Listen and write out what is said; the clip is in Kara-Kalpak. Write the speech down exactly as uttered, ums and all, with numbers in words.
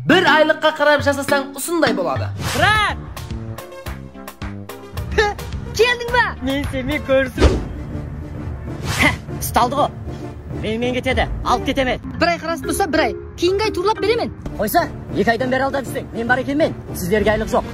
Bir aylıqqa qarap jasasań, usınday boladı. Brat! Keldiń ba? Men seni kórsim. Heh, ustaldı ǵo. Menmen ketedi, alıp ketemen. Bir ay qarasıp tursa, bir ay. Keyingi ay tuwrılap beremen. Qoysa, eki aydan beri aldap júrseń, men bar ekenmen. Sizlerge aylıq joq.